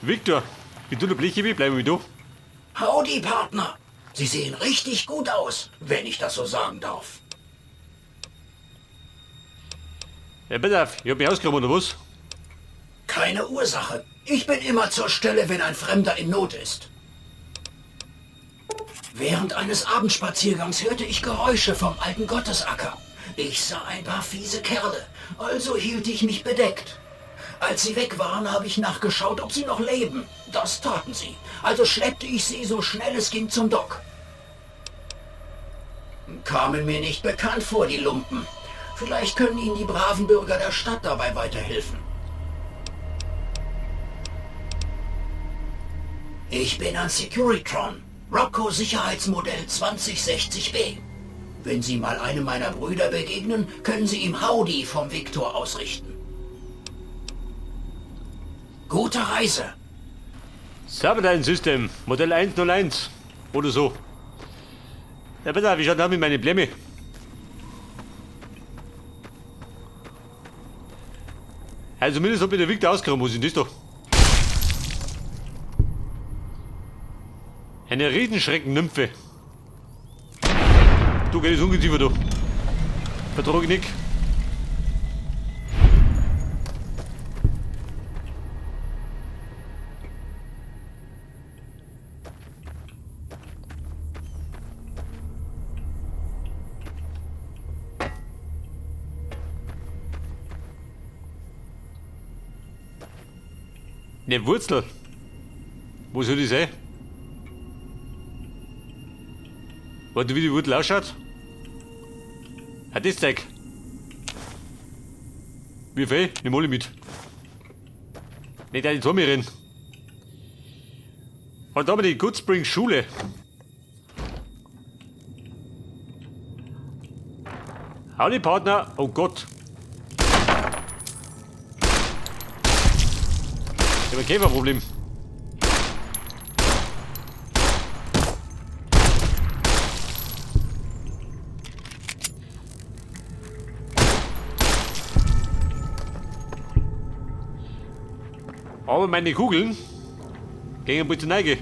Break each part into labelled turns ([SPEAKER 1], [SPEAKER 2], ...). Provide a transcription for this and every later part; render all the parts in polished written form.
[SPEAKER 1] Victor, wie du der Bleche bist, bleiben wir da.
[SPEAKER 2] Howdy, Partner. Sie sehen richtig gut aus, wenn ich das so sagen darf.
[SPEAKER 1] Ja, pass auf, ich hab mich ausgegraben, oder was?
[SPEAKER 2] Keine Ursache. Ich bin immer zur Stelle, wenn ein Fremder in Not ist. Während eines Abendspaziergangs hörte ich Geräusche vom alten Gottesacker. Ich sah ein paar fiese Kerle, also hielt ich mich bedeckt. Als sie weg waren, habe ich nachgeschaut, ob sie noch leben. Das taten sie. Also schleppte ich sie so schnell es ging zum Dock. Kamen mir nicht bekannt vor, die Lumpen. Vielleicht können Ihnen die braven Bürger der Stadt dabei weiterhelfen. Ich bin ein Securitron, Rocco Sicherheitsmodell 2060B. Wenn Sie mal einem meiner Brüder begegnen, können Sie ihm Howdy vom Victor ausrichten. Gute Reise!
[SPEAKER 1] Cyberdyne System, Modell 101 oder so. Ja, pass auf, wie schaut das mit meinen Blämme? Also zumindest hab ich der Victor ausgegraben, was ist denn das da? Eine Riesenschrecken-Nymphe. Du, geh das Ungeziefer, du. Vertrag ich nicht. Eine Wurzel. Wo soll die sein? Warte, wie die Wurzel ausschaut? Ah, das Zeug. Wie viel? Nimm alle mit. Nicht eine Tommy rein. Und da haben wir die Good Spring Schule. Howdy, Partner. Oh Gott. Ich hab ein Käferproblem. Aber meine Kugeln gehen ein bisschen Neige.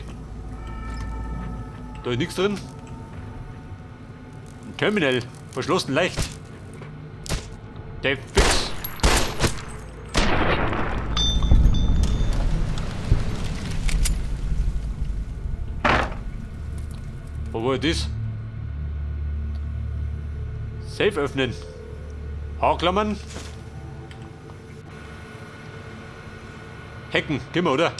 [SPEAKER 1] Da ist nichts drin. Ein Terminal, verschlossen leicht. Der fix. Wo war das? Safe öffnen. Haarklammern. Hacken, gehen wir, oder?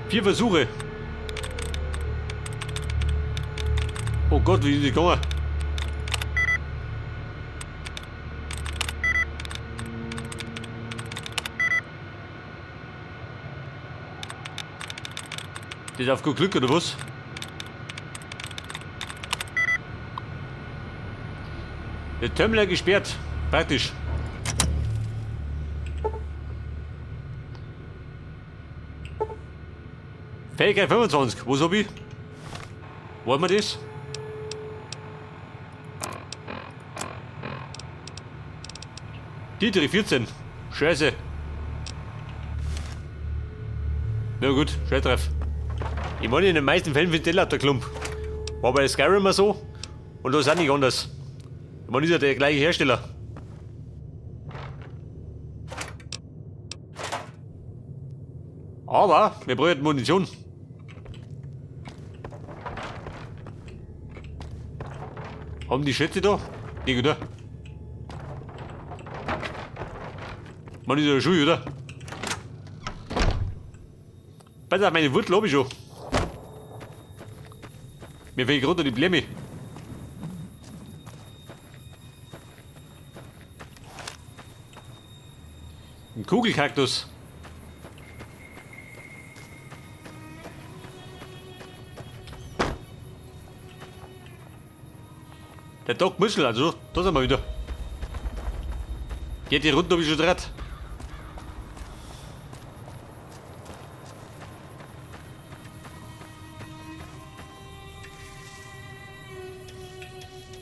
[SPEAKER 1] 4 Versuche. Oh Gott, wie ist die gegangen? Das ist auf gut Glück, oder was? Der Terminal gesperrt. Praktisch. Fähigkeit 25. Wo hab ich? Wollen wir das? Dietrich 14. Scheiße. Na gut, scheiß drauf. Ich meine, in den meisten Fällen finde ich der Klump. War bei Skyrim immer so und da ist auch nicht anders. Ich meine, ist ja der gleiche Hersteller. Aber wir brauchen Munition. Haben die Schätze da? Nee, oder? Man ist ja schuld, oder? Pass auf, meine Wurzel hab ich schon. Mir fehlt gerade die Blämme. Ein Kugelkaktus. Der Doc Muschel, also, da sind wir wieder. Die Runden hab ich schon dran.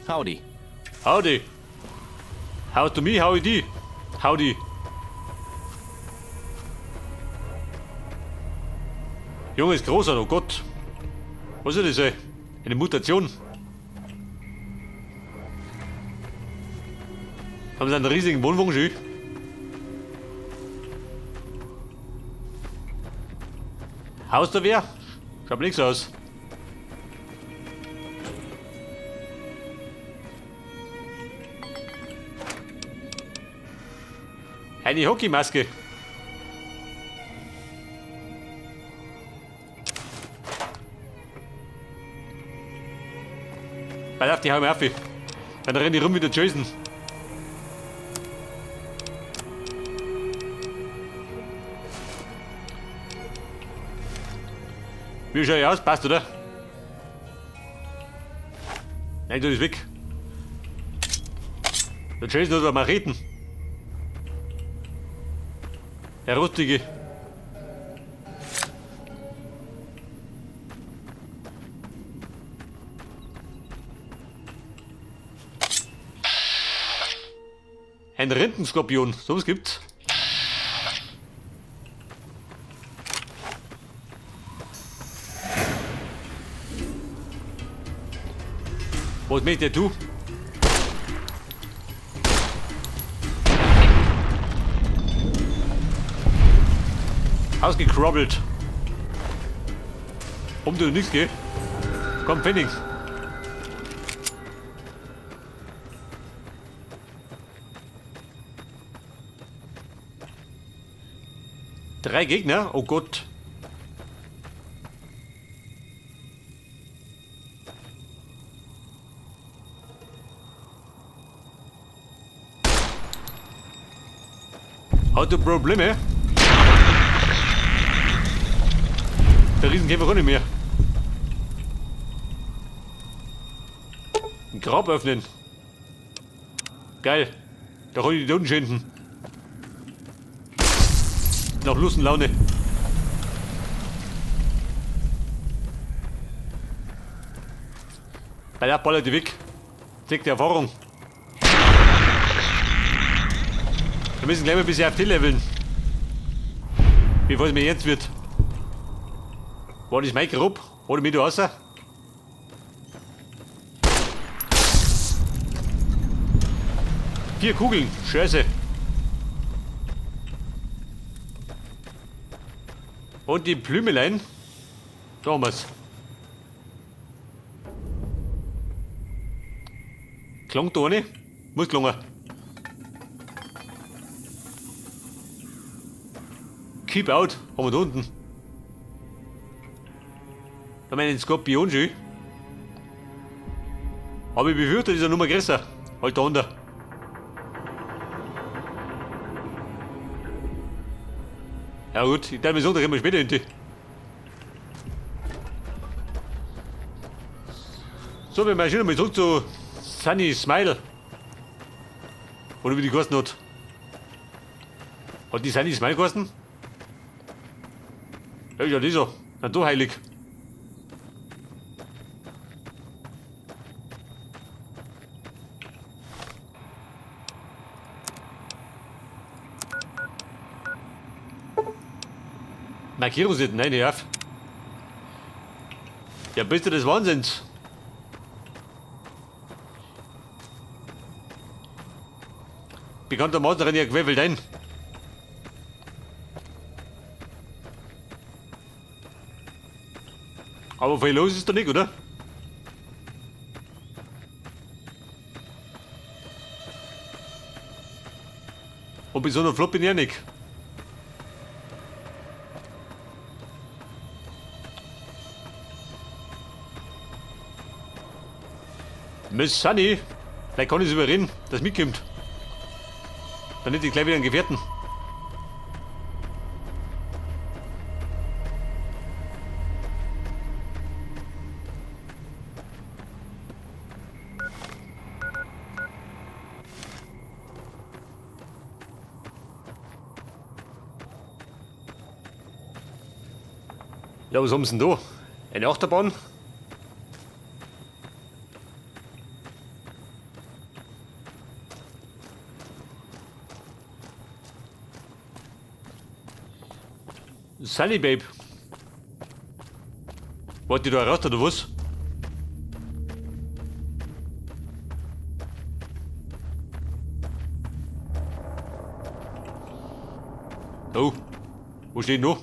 [SPEAKER 3] Howdy.
[SPEAKER 1] Howdy. How to me, how die. Howdy. Junge ist groß, oh Gott. Was ist das, ey? Eine Mutation. Haben sie einen riesigen Wohnwagen schon? Haus da wer? Schaut nichts aus. Eine Hockeymaske. Pass auf, die hau mir auf. Dann rennen die rum wie der Jason. Wie schau ich aus? Passt, oder? Nein, du bist weg. Der Jason hat aber Macheten. Der Rustige. Ein Rindenskorpion, sowas gibt's. Was möchtest du? Ausgekrobbelt. Um du nichts, gell? Komm, Pfennig. Drei Gegner? Oh Gott. Hat du Probleme? Der Riesenkäfer auch nicht mehr. Ein Grab öffnen. Geil. Da kann ich die Toten schänden. Nach Lust und Laune. Bei der ballert die weg. Zeigt die Erfahrung. Wir müssen gleich mal ein bisschen auf die leveln. Bevor es mir jetzt wird. War das mein Grab? Oder mir da raus? Vier Kugeln. Scheiße. Und die Blümelein. Da haben wir's. Klang da eine? Muss klingen. Keep out. Haben wir da unten. Da haben wir einen Skorpion schon. Aber ich befürchte, das ist eine Nummer größer. Halt da unten. Ja gut, ich darf mir sagen, da kommen wir später hin. So, wir marschieren mal zurück zu Sunny Smile. Oder wie die geheißen hat. Hat die Sunny Smile geheißen? Ja, ist ja die so. Na du heilig. Markierung sind, nein, hör auf. Ja, bist du des Wahnsinns? Bekanntermaßen renne ich ja querfeld ein. Aber viel los ist da nicht, oder? Und besonders flott bin ich ja nicht. Miss Sunny, vielleicht kann ich es überreden, dass mitkommt. Dann hätte ich gleich wieder einen Gefährten. Ja, was haben sie denn da? Eine Achterbahn? Sunny Babe. Wollt ihr da raus oder was? Oh, wo steht noch?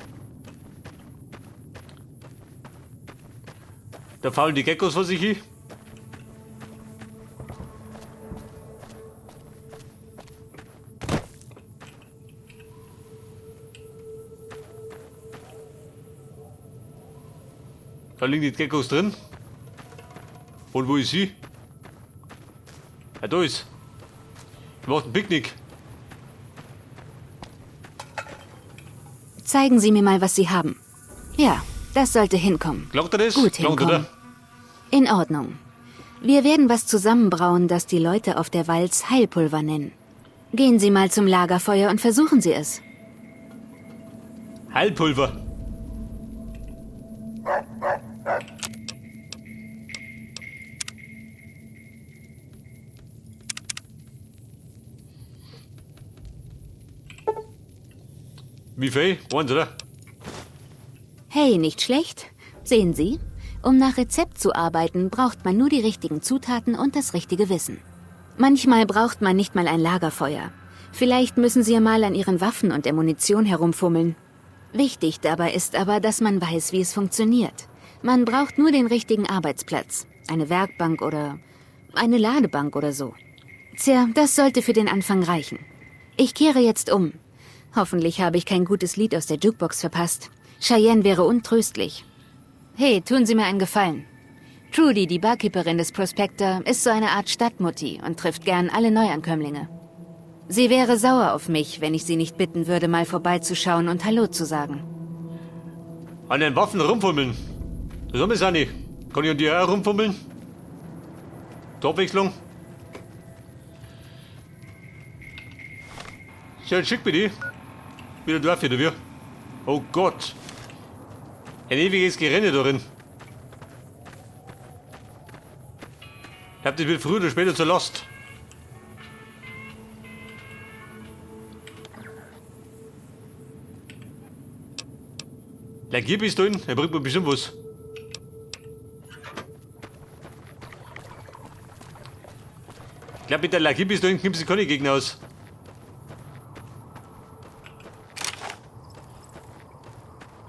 [SPEAKER 1] Da faulen die Geckos vor sich hin. Da liegen die Geckos drin. Und wo ist sie? Ja, da ist. Die macht ein Picknick.
[SPEAKER 3] Zeigen Sie mir mal, was Sie haben. Ja, das sollte hinkommen.
[SPEAKER 1] Glaubt er das?
[SPEAKER 3] Gut
[SPEAKER 1] Glaubt er
[SPEAKER 3] hinkommen. In Ordnung. Wir werden was zusammenbrauen, das die Leute auf der Walz Heilpulver nennen. Gehen Sie mal zum Lagerfeuer und versuchen Sie es.
[SPEAKER 1] Heilpulver. Wie viel? Eins, oder?
[SPEAKER 3] Hey, nicht schlecht. Sehen Sie? Um nach Rezept zu arbeiten, braucht man nur die richtigen Zutaten und das richtige Wissen. Manchmal braucht man nicht mal ein Lagerfeuer. Vielleicht müssen Sie ja mal an Ihren Waffen und der Munition herumfummeln. Wichtig dabei ist aber, dass man weiß, wie es funktioniert. Man braucht nur den richtigen Arbeitsplatz. Eine Werkbank oder eine Ladebank oder so. Tja, das sollte für den Anfang reichen. Ich kehre jetzt um. Hoffentlich habe ich kein gutes Lied aus der Jukebox verpasst. Cheyenne wäre untröstlich. Hey, tun Sie mir einen Gefallen. Trudy, die Barkeeperin des Prospector, ist so eine Art Stadtmutti und trifft gern alle Neuankömmlinge. Sie wäre sauer auf mich, wenn ich sie nicht bitten würde, mal vorbeizuschauen und Hallo zu sagen.
[SPEAKER 1] An den Waffen rumfummeln. Das haben wir nicht. Kann ich an dir auch rumfummeln? Zur Abwechslung. Schön schick bitte. Wieder Dorf wieder wir. Oh Gott. Ein ewiges Gerenne darin. Ich hab das wird früher oder später zur Last. Hier bist du hin, der bringt mir bestimmt was. Ich glaub, mit der Lagierpistole nimmst du keine Gegner aus.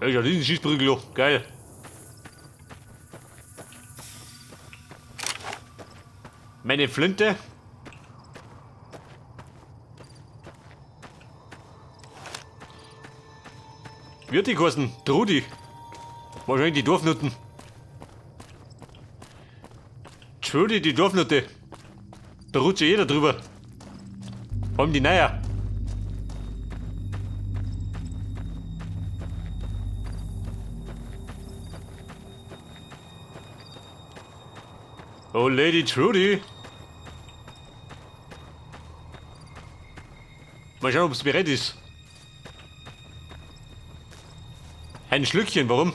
[SPEAKER 1] Ja, ja, diesen Schießprügel, geil. Meine Flinte. Wird die kosten? Trudi. Wahrscheinlich die Dorfnutten. Trudy, die Dorfnutte. Da rutscht ja jeder drüber. Vor allem die Neuer. Oh, Lady Trudy. Mal schauen, ob's bereit ist. Ein Schlückchen, warum?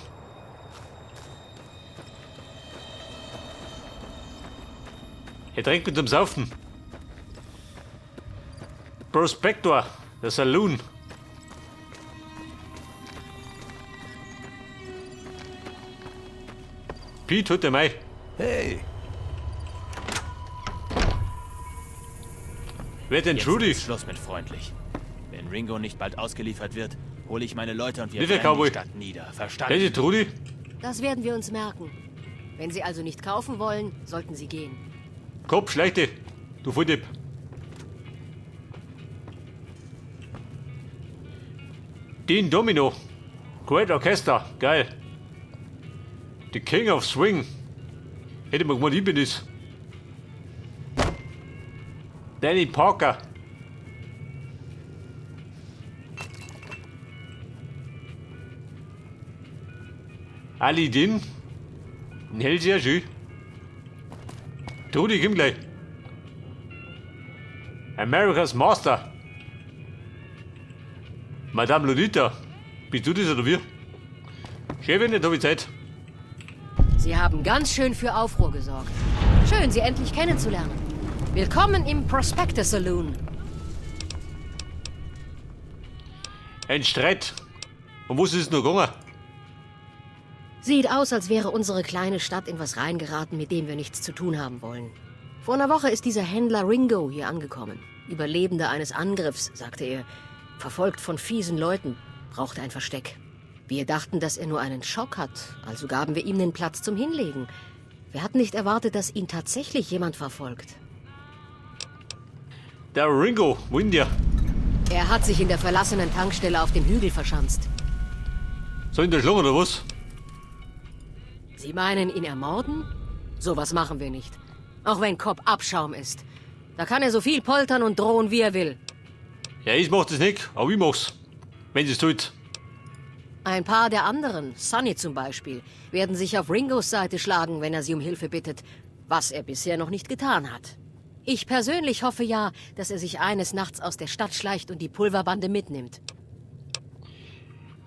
[SPEAKER 1] Er trinkt mit zum Saufen. Prospector, der Saloon. Pete, holt der Mai.
[SPEAKER 4] Hey.
[SPEAKER 1] Wer denn
[SPEAKER 5] Jetzt
[SPEAKER 1] Trudy?
[SPEAKER 5] ist Schluss mit freundlich. Wenn Ringo nicht bald ausgeliefert wird, hole ich meine Leute und wir
[SPEAKER 1] Wie viel
[SPEAKER 5] brennen die
[SPEAKER 1] Cowboy?
[SPEAKER 5] Stadt nieder. Verstanden?
[SPEAKER 1] Wer ist Trudy?
[SPEAKER 6] Das werden wir uns merken. Wenn Sie also nicht kaufen wollen, sollten Sie gehen.
[SPEAKER 1] Kopf, schleichte. Du Volldepp. Den Domino. Great Orchester. Geil. The King of Swing. Hätte man gemeint, ich bin das. Danny Parker. Ali Din. Ein Hellseher, schön. Trudy, komm gleich. America's Master. Madame Lolita. Bist du das oder wir? Schön, wenn nicht, hab ich Zeit.
[SPEAKER 6] Sie haben ganz schön für Aufruhr gesorgt. Schön, Sie endlich kennenzulernen. Willkommen im Prospector Saloon.
[SPEAKER 1] Ein Streit. Und was ist noch gegangen?
[SPEAKER 6] Sieht aus, als wäre unsere kleine Stadt in was reingeraten, mit dem wir nichts zu tun haben wollen. Vor einer Woche ist dieser Händler Ringo hier angekommen. Überlebender eines Angriffs, sagte er. Verfolgt von fiesen Leuten, brauchte ein Versteck. Wir dachten, dass er nur einen Schock hat, also gaben wir ihm den Platz zum Hinlegen. Wir hatten nicht erwartet, dass ihn tatsächlich jemand verfolgt.
[SPEAKER 1] Der Ringo, wohin der?
[SPEAKER 6] Er hat sich in der verlassenen Tankstelle auf dem Hügel verschanzt.
[SPEAKER 1] Soll ihn der schlagen oder was?
[SPEAKER 6] Sie meinen ihn ermorden? Sowas machen wir nicht. Auch wenn Cobb Abschaum ist. Da kann er so viel poltern und drohen, wie er will.
[SPEAKER 1] Ja, ich mach das nicht, aber ich mach's. Wenn sie's tut.
[SPEAKER 6] Ein paar der anderen, Sonny zum Beispiel, werden sich auf Ringos Seite schlagen, wenn er sie um Hilfe bittet, was er bisher noch nicht getan hat. Ich persönlich hoffe ja, dass er sich eines Nachts aus der Stadt schleicht und die Pulverbande mitnimmt.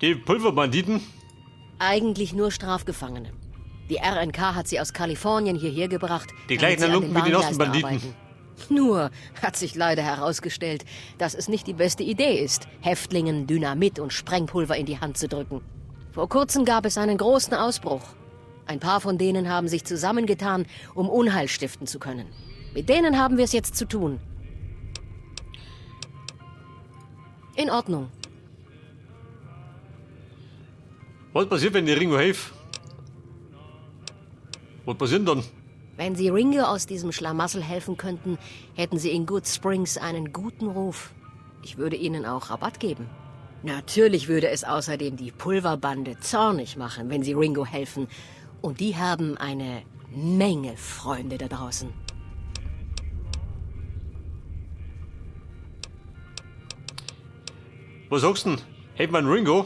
[SPEAKER 1] Die Pulverbanditen?
[SPEAKER 6] Eigentlich nur Strafgefangene. Die RNK hat sie aus Kalifornien hierher gebracht.
[SPEAKER 1] Die
[SPEAKER 6] damit
[SPEAKER 1] gleichen
[SPEAKER 6] sie an
[SPEAKER 1] Lumpen
[SPEAKER 6] den
[SPEAKER 1] wie die
[SPEAKER 6] Bahngleisen
[SPEAKER 1] Nostenbanditen.
[SPEAKER 6] arbeiten. Nur hat sich leider herausgestellt, dass es nicht die beste Idee ist, Häftlingen Dynamit und Sprengpulver in die Hand zu drücken. Vor kurzem gab es einen großen Ausbruch. Ein paar von denen haben sich zusammengetan, um Unheil stiften zu können. Mit denen haben wir es jetzt zu tun. In Ordnung.
[SPEAKER 1] Was passiert, wenn die Ringo hilft? Was passiert denn dann?
[SPEAKER 6] Wenn Sie Ringo aus diesem Schlamassel helfen könnten, hätten Sie in Good Springs einen guten Ruf. Ich würde Ihnen auch Rabatt geben. Natürlich würde es außerdem die Pulverbande zornig machen, wenn Sie Ringo helfen. Und die haben eine Menge Freunde da draußen.
[SPEAKER 1] Was sagst du denn? Hält man Ringo?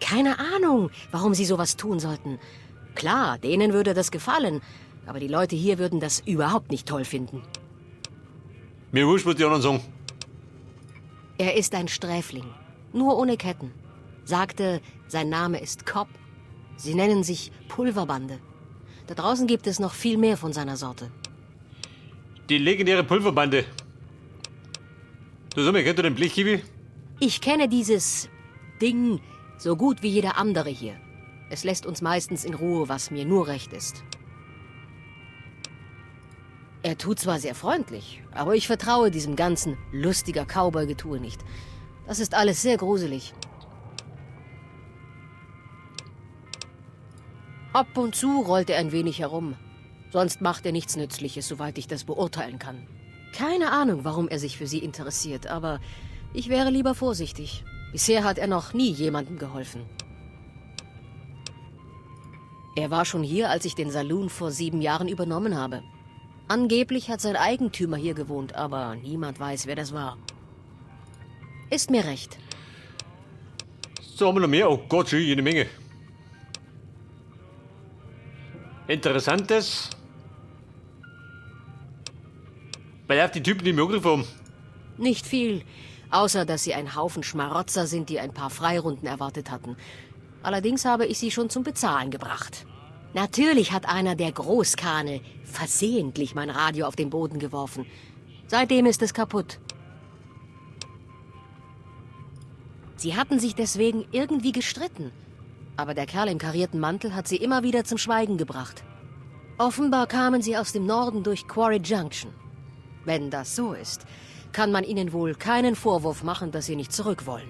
[SPEAKER 6] Keine Ahnung, warum sie sowas tun sollten. Klar, denen würde das gefallen, aber die Leute hier würden das überhaupt nicht toll finden.
[SPEAKER 1] Mir wurscht, was die anderen sagen.
[SPEAKER 6] Er ist ein Sträfling, nur ohne Ketten. Sagte, sein Name ist Cobb. Sie nennen sich Pulverbande. Da draußen gibt es noch viel mehr von seiner Sorte.
[SPEAKER 1] Die legendäre Pulverbande. Du sag mal, kennt du den Blechkiwi?
[SPEAKER 6] Ich kenne dieses Ding so gut wie jeder andere hier. Es lässt uns meistens in Ruhe, was mir nur recht ist. Er tut zwar sehr freundlich, aber ich vertraue diesem ganzen lustiger Cowboy-Getue nicht. Das ist alles sehr gruselig. Ab und zu rollt er ein wenig herum. Sonst macht er nichts Nützliches, soweit ich das beurteilen kann. Keine Ahnung, warum er sich für sie interessiert, aber ich wäre lieber vorsichtig. Bisher hat er noch nie jemandem geholfen. Er war schon hier, als ich den Saloon vor 7 Jahren übernommen habe. Angeblich hat sein Eigentümer hier gewohnt, aber niemand weiß, wer das war. Ist mir recht.
[SPEAKER 1] So, haben wir noch mehr? Oh Gott, schon jede Menge. Interessantes. Weil auf die Typen, die mir angegriffen haben.
[SPEAKER 6] Nicht viel, außer dass sie ein Haufen Schmarotzer sind, die ein paar Freirunden erwartet hatten. Allerdings habe ich sie schon zum Bezahlen gebracht. Natürlich hat einer der Großkane versehentlich mein Radio auf den Boden geworfen. Seitdem ist es kaputt. Sie hatten sich deswegen irgendwie gestritten. Aber der Kerl im karierten Mantel hat sie immer wieder zum Schweigen gebracht. Offenbar kamen sie aus dem Norden durch Quarry Junction. Wenn das so ist, kann man ihnen wohl keinen Vorwurf machen, dass sie nicht zurück wollen.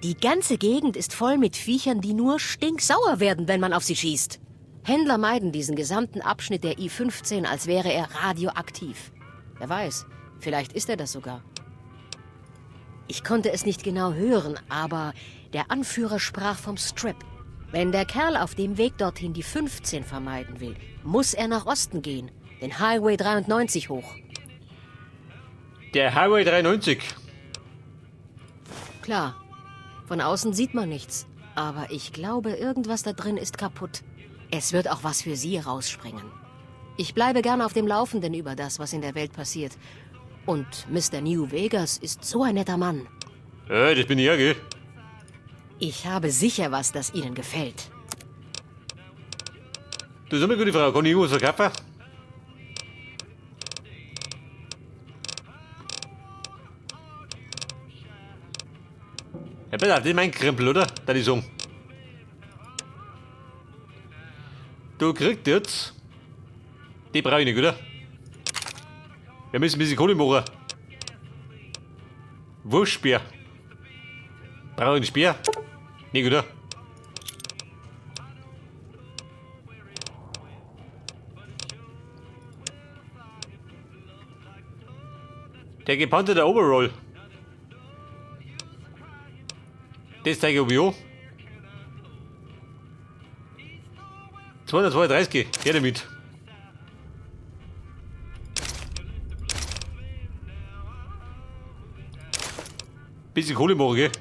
[SPEAKER 6] Die ganze Gegend ist voll mit Viechern, die nur stinksauer werden, wenn man auf sie schießt. Händler meiden diesen gesamten Abschnitt der I-15, als wäre er radioaktiv. Wer weiß, vielleicht ist er das sogar. Ich konnte es nicht genau hören, aber der Anführer sprach vom Strip. Wenn der Kerl auf dem Weg dorthin die 15 vermeiden will, muss er nach Osten gehen, den Highway 93 hoch.
[SPEAKER 1] Der Highway 93?
[SPEAKER 6] Klar, von außen sieht man nichts, aber ich glaube, irgendwas da drin ist kaputt. Es wird auch was für Sie rausspringen. Ich bleibe gern auf dem Laufenden über das, was in der Welt passiert. Und Mr. New Vegas ist so ein netter Mann.
[SPEAKER 1] Ja, das bin ich ja, gell?
[SPEAKER 6] Ich habe sicher was, das Ihnen gefällt.
[SPEAKER 1] Du, sag mal, gute Frau, kann ich irgendwas verkaufen? Ja, bitte, das ist mein Krempel, oder? Da die sagen. Du kriegst jetzt. Die brauche ich nicht, oder? Wir müssen ein bisschen Kohle machen. Wurfspeer. Brauche ich einen Speer? Nicht, oder? Der gepanzerte Overall. Das zeige ich an. 232, her damit. Bisschen Kohle machen, gell?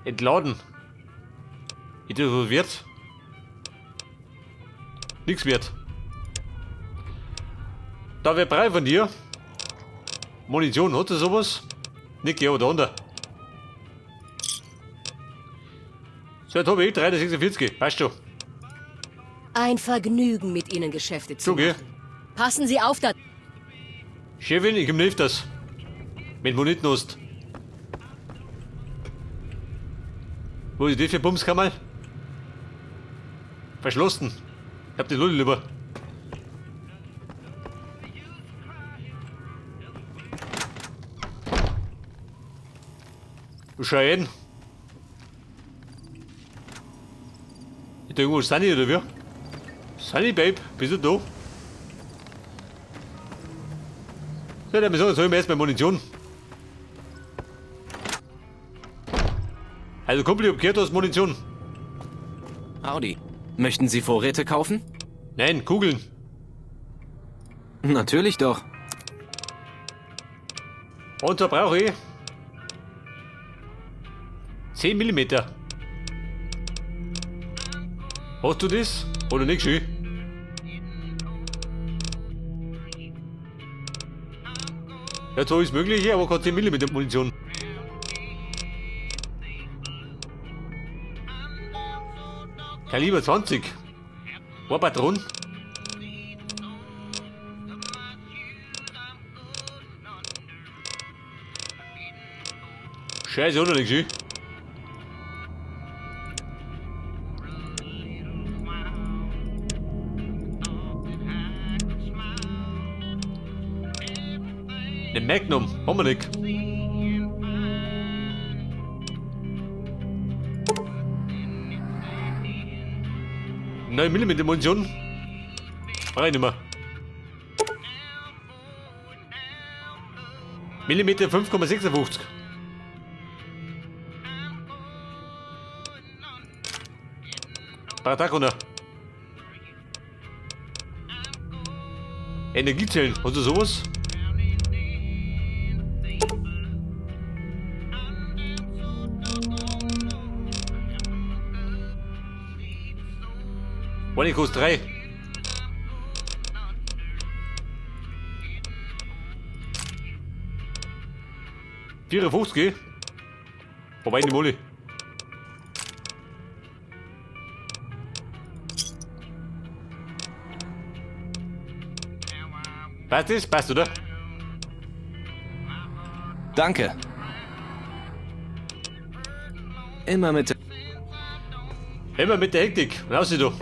[SPEAKER 1] Entladen. Ist das was wert? Nix wert. Da wär brei von dir. Munition, hat er sowas? Nicht, ja, aber da unter. So, jetzt hab ich 346, passt schon.
[SPEAKER 6] Ein Vergnügen, mit Ihnen Geschäfte zu
[SPEAKER 1] So, gell?
[SPEAKER 6] machen. Passen Sie auf, da...
[SPEAKER 1] Chefin, ich komm nicht das. Mit Moneten hast. Wo ist das für Bumskammer? Verschlossen. Ich hab die Lulli lieber. Schau hin. Ist da irgendwo Sunny oder wie? Sunny Babe, bist du da? So, dann jetzt holen wir erstmal Munition. Also Kumpel, ich hab gehört, du hast Munition.
[SPEAKER 4] Audi. Möchten Sie Vorräte kaufen?
[SPEAKER 1] Nein, Kugeln.
[SPEAKER 4] Natürlich doch.
[SPEAKER 1] Und da brauche ich 10 mm. Hast du das? Oder nicht schön? Ja, so ist möglich, aber keine 10 mm Munition. Kaliber 20. War Patron. Scheiße, oder nicht schön? Ne Magnum, haben wir nicht. Neun Millimeter Munition. Brauch ich nicht mehr. Millimeter 5,56. Paratakona. Energiezellen, hast du sowas? Eine kostet 3. €54, Wobei die Molle. Passt das? Passt, oder?
[SPEAKER 4] Danke. Immer mit
[SPEAKER 1] Immer mit der Hektik. Raus da.